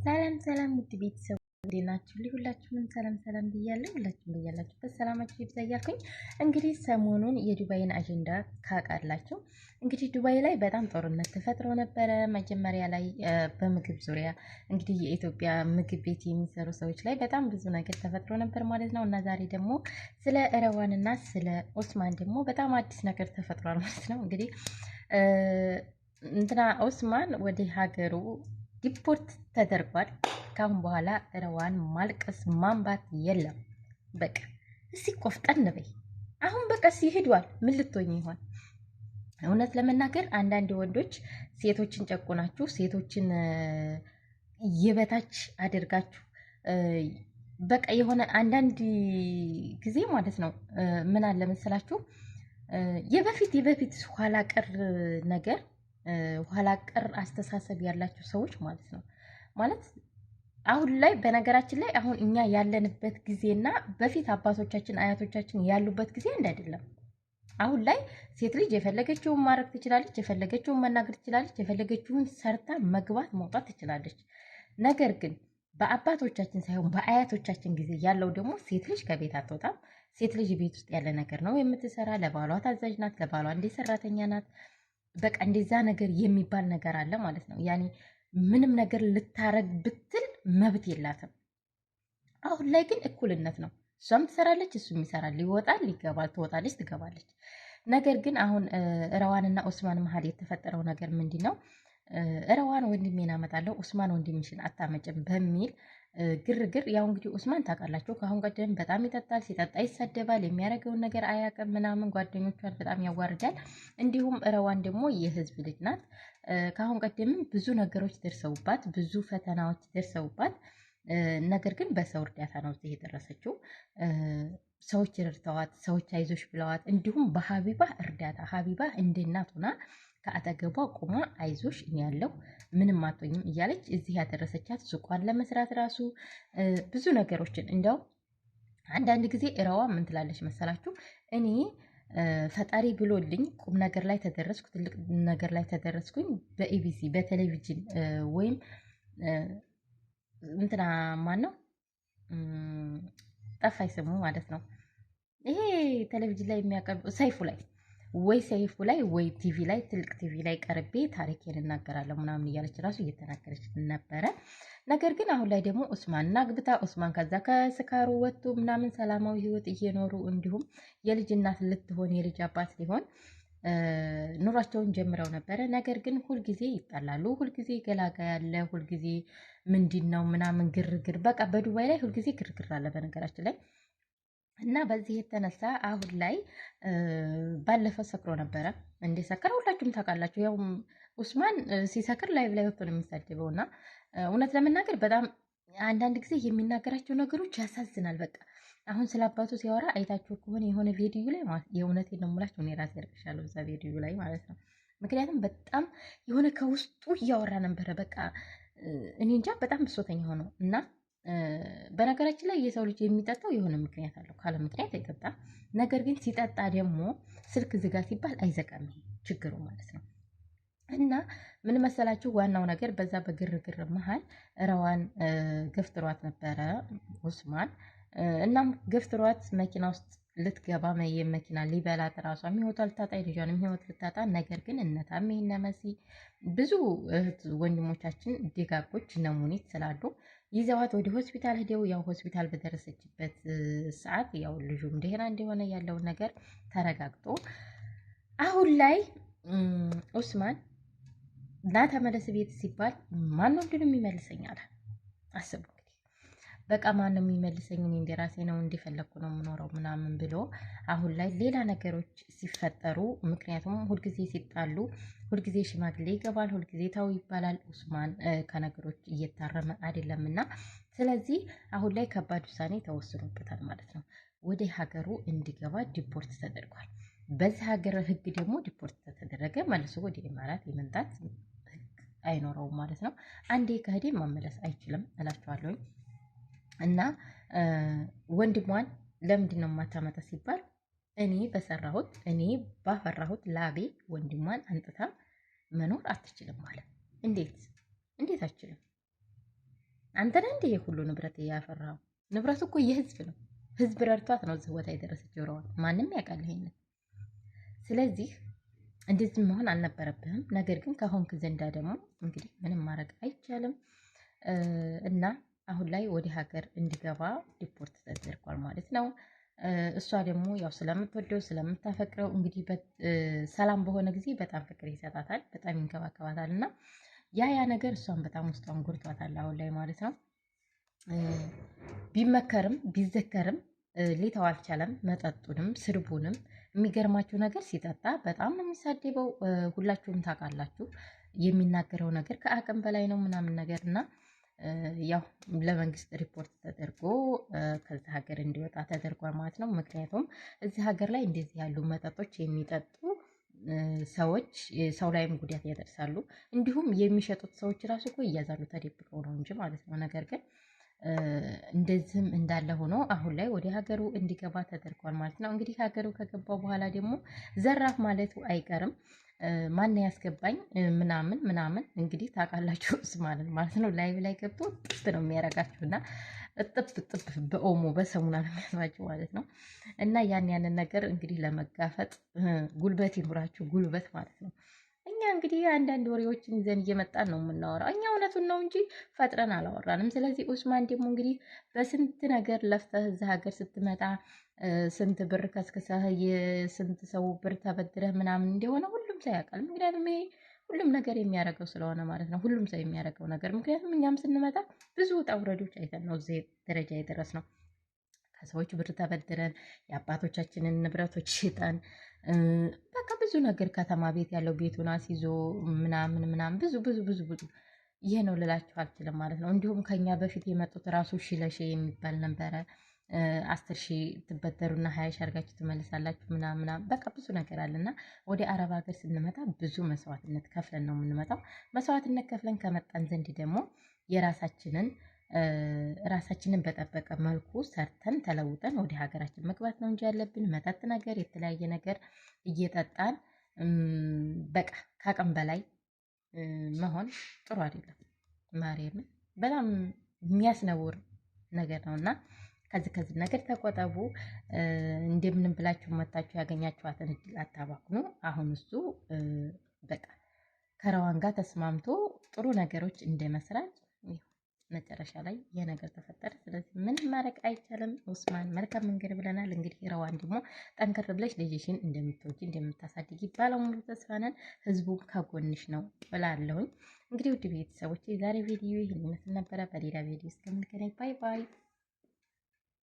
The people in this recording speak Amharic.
ሰላም ሰላም ውድ ቤተሰብ እንዴት ናችሁ? ሁላችሁንም ሰላም ሰላም ብያለሁ። ሁላችሁም በያላችሁበት ሰላማችሁ ይብዛ እያልኩኝ እንግዲህ ሰሞኑን የዱባይን አጀንዳ ካውቃላችሁ እንግዲህ ዱባይ ላይ በጣም ጦርነት ተፈጥሮ ነበረ። መጀመሪያ ላይ በምግብ ዙሪያ እንግዲህ የኢትዮጵያ ምግብ ቤት የሚሰሩ ሰዎች ላይ በጣም ብዙ ነገር ተፈጥሮ ነበር ማለት ነው። እና ዛሬ ደግሞ ስለ ረዋንና ስለ ኦስማን ደግሞ በጣም አዲስ ነገር ተፈጥሯል ማለት ነው። እንግዲህ እንትና ኦስማን ወደ ሀገሩ deport ተደርጓል። ካሁን በኋላ ረዋን ማልቀስ ማንባት የለም። በቃ እስኪ ቆፍጠን በይ አሁን በቃ ሲሄዷል። ምን ልትሆኝ ይሆን? እውነት ለመናገር አንዳንድ ወንዶች ሴቶችን ጨቁናችሁ ሴቶችን የበታች አድርጋችሁ በቃ የሆነ አንዳንድ ጊዜ ማለት ነው ምን አለ መሰላችሁ የበፊት የበፊት ኋላ ቀር ነገር ኋላ ቀር አስተሳሰብ ያላቸው ሰዎች ማለት ነው። ማለት አሁን ላይ በነገራችን ላይ አሁን እኛ ያለንበት ጊዜና በፊት አባቶቻችን አያቶቻችን ያሉበት ጊዜ አንድ አይደለም። አሁን ላይ ሴት ልጅ የፈለገችውን ማድረግ ትችላለች፣ የፈለገችውን መናገር ትችላለች፣ የፈለገችውን ሰርታ መግባት መውጣት ትችላለች። ነገር ግን በአባቶቻችን ሳይሆን በአያቶቻችን ጊዜ ያለው ደግሞ ሴት ልጅ ከቤት አትወጣም። ሴት ልጅ ቤት ውስጥ ያለ ነገር ነው የምትሰራ። ለባሏ ታዛዥ ናት፣ ለባሏ እንደ ሰራተኛ ናት። በቃ እንደዛ ነገር የሚባል ነገር አለ ማለት ነው። ያኔ ምንም ነገር ልታረግ ብትል መብት የላትም። አሁን ላይ ግን እኩልነት ነው። እሷም ትሰራለች፣ እሱም ይሰራል። ይወጣል፣ ይገባል፣ ትወጣለች፣ ትገባለች። ነገር ግን አሁን ረዋንና ኦስማን መሀል የተፈጠረው ነገር ምንድን ነው? ረዋን ወንድሜን አመጣለሁ፣ ኦስማን ወንድምሽን አታመጭም በሚል ግርግር ያው እንግዲህ ኡስማን ታውቃላችሁ፣ ከአሁን ቀደም በጣም ይጠጣል፣ ሲጠጣ ይሰደባል፣ የሚያደርገውን ነገር አያውቅም ምናምን፣ ጓደኞቿን በጣም ያዋርዳል። እንዲሁም ረዋን ደግሞ የህዝብ ልጅ ናት። ከአሁን ቀደምም ብዙ ነገሮች ደርሰውባት፣ ብዙ ፈተናዎች ደርሰውባት፣ ነገር ግን በሰው እርዳታ ነው እዚህ የደረሰችው። ሰዎች ረድተዋት፣ ሰዎች አይዞሽ ብለዋት፣ እንዲሁም በሀቢባ እርዳታ ሀቢባ እንደ እናት ሆና ከአጠገቧ ቆማ አይዞሽ እኔ ያለው ምንም አትሆኝም እያለች እዚህ ያደረሰቻት ሱቋን ለመስራት ራሱ ብዙ ነገሮችን እንዲያው አንዳንድ ጊዜ እረዋ ምን ትላለች መሰላችሁ? እኔ ፈጣሪ ብሎልኝ ቁም ነገር ላይ ተደረስኩ፣ ትልቅ ነገር ላይ ተደረስኩኝ በኢቢሲ በቴሌቪዥን ወይም እንትና ማን ነው ጠፋይ ስሙ ማለት ነው። ይሄ ቴሌቪዥን ላይ የሚያቀርቡ ሰይፉ ላይ ወይ ሰይፉ ላይ ወይ ቲቪ ላይ ትልቅ ቲቪ ላይ ቀርቤ ታሪኬን እናገራለሁ ምናምን እያለች ራሱ እየተናገረች ነበረ። ነገር ግን አሁን ላይ ደግሞ ኡስማን አግብታ ኡስማን ከዛ ከስካሩ ወጥቶ ምናምን ሰላማዊ ህይወት እየኖሩ እንዲሁም የልጅ እናት ልትሆን የልጅ አባት ሊሆን ኑሯቸውን ጀምረው ነበረ። ነገር ግን ሁልጊዜ ይጣላሉ፣ ሁልጊዜ ገላጋ ያለ ሁልጊዜ ምንድን ነው ምናምን ግርግር፣ በቃ በዱባይ ላይ ሁልጊዜ ግርግር አለ በነገራችን ላይ እና በዚህ የተነሳ አሁን ላይ ባለፈው ሰክሮ ነበረ። እንደ ሰከረ ሁላችሁም ታውቃላችሁ። ያው ኡስማን ሲሰክር live ላይ ወጥቶ ነው የሚሳደበው። እና እውነት ለመናገር በጣም አንዳንድ ጊዜ የሚናገራቸው ነገሮች ያሳዝናል። በቃ አሁን ስለ አባቱ ሲያወራ አይታችሁ ከሆነ የሆነ ቪዲዮ ላይ የእውነቴን ነው የምላችሁ፣ እኔ ራሴ አልቅሻለሁ እዛ ቪዲዮ ላይ ማለት ነው። ምክንያቱም በጣም የሆነ ከውስጡ እያወራ ነበረ። በቃ እኔ እንጃ በጣም ብሶተኛ ሆነው እና በነገራችን ላይ የሰው ልጅ የሚጠጣው የሆነ ምክንያት አለው። ካለ ምክንያት አይጠጣም። ነገር ግን ሲጠጣ ደግሞ ስልክ ዝጋ ሲባል አይዘጋም። ይሄ ችግሩ ማለት ነው። እና ምን መሰላችሁ፣ ዋናው ነገር በዛ በግርግር መሀል ረዋን ገፍትሯት ነበረ ኡስማን። እናም ገፍትሯት መኪና ውስጥ ልትገባ መኪና ሊበላት ራሷም ህይወቷ ልታጣ የልጇንም ህይወት ልታጣ። ነገር ግን እነ ታሜ እነ መሲ ብዙ እህት ወንድሞቻችን ደጋጎች እነ ሙኒት ስላሉ ይዘዋት ወደ ሆስፒታል ሄደው ያው ሆስፒታል በደረሰችበት ሰዓት ያው ልጁም ደህና እንደሆነ ያለውን ነገር ተረጋግጦ አሁን ላይ ኡስማን ና ተመለስ ቤት ሲባል ማን ነው የሚመልሰኝ አለ። አስቡ። በቃ ማን ነው የሚመልሰኝ? እኔ እንደራሴ ነው እንደፈለግኩ ነው የምኖረው ምናምን ብሎ አሁን ላይ ሌላ ነገሮች ሲፈጠሩ፣ ምክንያቱም ሁልጊዜ ሲጣሉ፣ ሁልጊዜ ሽማግሌ ይገባል፣ ሁልጊዜ ታው ይባላል። ኡስማን ከነገሮች እየታረመ አይደለም እና ስለዚህ አሁን ላይ ከባድ ውሳኔ ተወስኖበታል ማለት ነው። ወደ ሀገሩ እንዲገባ deport ተደርጓል። በዚህ ሀገር ህግ ደግሞ deport ተደረገ መልሶ ወደ ኢማራት የመምጣት ህግ አይኖረውም ማለት ነው። አንዴ ከሄደ መመለስ አይችልም እላቸዋለሁኝ። እና ወንድሟን ለምንድን ነው የማታመጣ ሲባል እኔ በሰራሁት እኔ ባፈራሁት ላቤ ወንድሟን አንጥታ መኖር አትችልም ማለት እንዴት እንዴት አችልም? አንተ ነህ እንዲህ ሁሉ ንብረት እያፈራው? ንብረቱ እኮ የህዝብ ነው። ህዝብ ረድቷት ነው እዚህ ቦታ የደረሰችው ረዋን። ማንም ያውቃል ይሄንን። ስለዚህ እንደዚህ መሆን አልነበረብህም። ነገር ግን ከሆንክ ዘንዳ ደግሞ እንግዲህ ምንም ማድረግ አይቻልም እና አሁን ላይ ወደ ሀገር እንዲገባ deport ተደርጓል ማለት ነው። እሷ ደግሞ ያው ስለምትወደው ስለምታፈቅረው እንግዲህ ሰላም በሆነ ጊዜ በጣም ፍቅር ይሰጣታል፣ በጣም ይንከባከባታል እና ያ ያ ነገር እሷን በጣም ውስጧን ጎድቷታል አሁን ላይ ማለት ነው። ቢመከርም ቢዘከርም ሊተው አልቻለም። መጠጡንም ስድቡንም። የሚገርማችሁ ነገር ሲጠጣ በጣም ነው የሚሳደበው። ሁላችሁም ታውቃላችሁ። የሚናገረው ነገር ከአቅም በላይ ነው ምናምን ነገር እና ያው ለመንግስት ሪፖርት ተደርጎ ከዚ ሀገር እንዲወጣ ተደርጓል ማለት ነው። ምክንያቱም እዚህ ሀገር ላይ እንደዚህ ያሉ መጠጦች የሚጠጡ ሰዎች ሰው ላይም ጉዳት ያደርሳሉ። እንዲሁም የሚሸጡት ሰዎች ራሱ እኮ ይያዛሉ ተደብቀው ነው እንጂ ማለት ነው። ነገር ግን እንደዚህም እንዳለ ሆኖ አሁን ላይ ወደ ሀገሩ እንዲገባ ተደርጓል ማለት ነው። እንግዲህ ሀገሩ ከገባ በኋላ ደግሞ ዘራፍ ማለቱ አይቀርም። ማን ያስገባኝ ምናምን ምናምን እንግዲህ ታውቃላችሁ ማለት ማለት ነው። ላይቭ ላይ ገብቶ ጥፍ ነው የሚያረጋችሁ እና እጥፍ እጥፍ በኦሞ በሰሙና ነው የሚያስባችሁ ማለት ነው። እና ያንን ነገር እንግዲህ ለመጋፈጥ ጉልበት ይኑራችሁ፣ ጉልበት ማለት ነው። እኛ እንግዲህ አንዳንድ ወሬዎችን ይዘን እየመጣን ነው የምናወራው። እኛ እውነቱን ነው እንጂ ፈጥረን አላወራንም። ስለዚህ ኡስማን ደግሞ እንግዲህ በስንት ነገር ለፍተህ እዚህ ሀገር ስትመጣ ስንት ብር ከስክሰህ የስንት ሰው ብር ተበድረህ ምናምን እንደሆነ ሁሉም ሰው ያውቃል። ምክንያቱም ይሄ ሁሉም ነገር የሚያደርገው ስለሆነ ማለት ነው። ሁሉም ሰው የሚያደርገው ነገር ምክንያቱም እኛም ስንመጣ ብዙ ውጣ ውረዶች አይተን ነው እዚህ ደረጃ የደረስነው። ከሰዎች ብር ተበድረን የአባቶቻችንን ንብረቶች ሽጠን በቃ ብዙ ነገር ከተማ ቤት ያለው ቤቱን አስይዞ ምናምን ምናምን ብዙ ብዙ ብዙ ብዙ ይሄ ነው ልላችሁ አልችልም ማለት ነው። እንዲሁም ከኛ በፊት የመጡት ራሱ ሺ ለሺ የሚባል ነበረ። 10 ሺህ ትበደሩና 20 ሺህ አድርጋችሁ ትመልሳላችሁ ምናምን ምናምን በቃ ብዙ ነገር አለና ወደ አረብ ሀገር ስንመጣ ብዙ መስዋዕትነት ከፍለን ነው የምንመጣው። መስዋዕትነት ከፍለን ከመጣን ዘንድ ደግሞ የራሳችንን ራሳችንን በጠበቀ መልኩ ሰርተን ተለውጠን ወደ ሀገራችን መግባት ነው እንጂ ያለብን መጠጥ ነገር የተለያየ ነገር እየጠጣን በቃ ከአቅም በላይ መሆን ጥሩ አይደለም። ማርያምን በጣም የሚያስነውር ነገር ነው እና ከዚህ ከዚህ ነገር ተቆጠቡ። እንደምንም ብላችሁ መታችሁ ያገኛችኋትን እድል አታባክኑ። አሁን እሱ በቃ ከረዋን ጋር ተስማምቶ ጥሩ ነገሮች እንደመስራት መጨረሻ ላይ ይህ ነገር ተፈጠረ። ስለዚህ ምንም ማድረግ አይቻልም። ኡስማን መልካም መንገድ ብለናል። እንግዲህ ረዋን ደግሞ ጠንከር ብለሽ ልጅሽን እንደምትወጂ እንደምታሳድጊ ባለሙሉ ተስፋ ነን። ህዝቡ ከጎንሽ ነው እላለሁኝ። እንግዲህ ውድ ቤተሰቦች የዛሬ ቪዲዮ ይህን ይመስል ነበረ። በሌላ ቪዲዮ እስከምንገናኝ bye bye።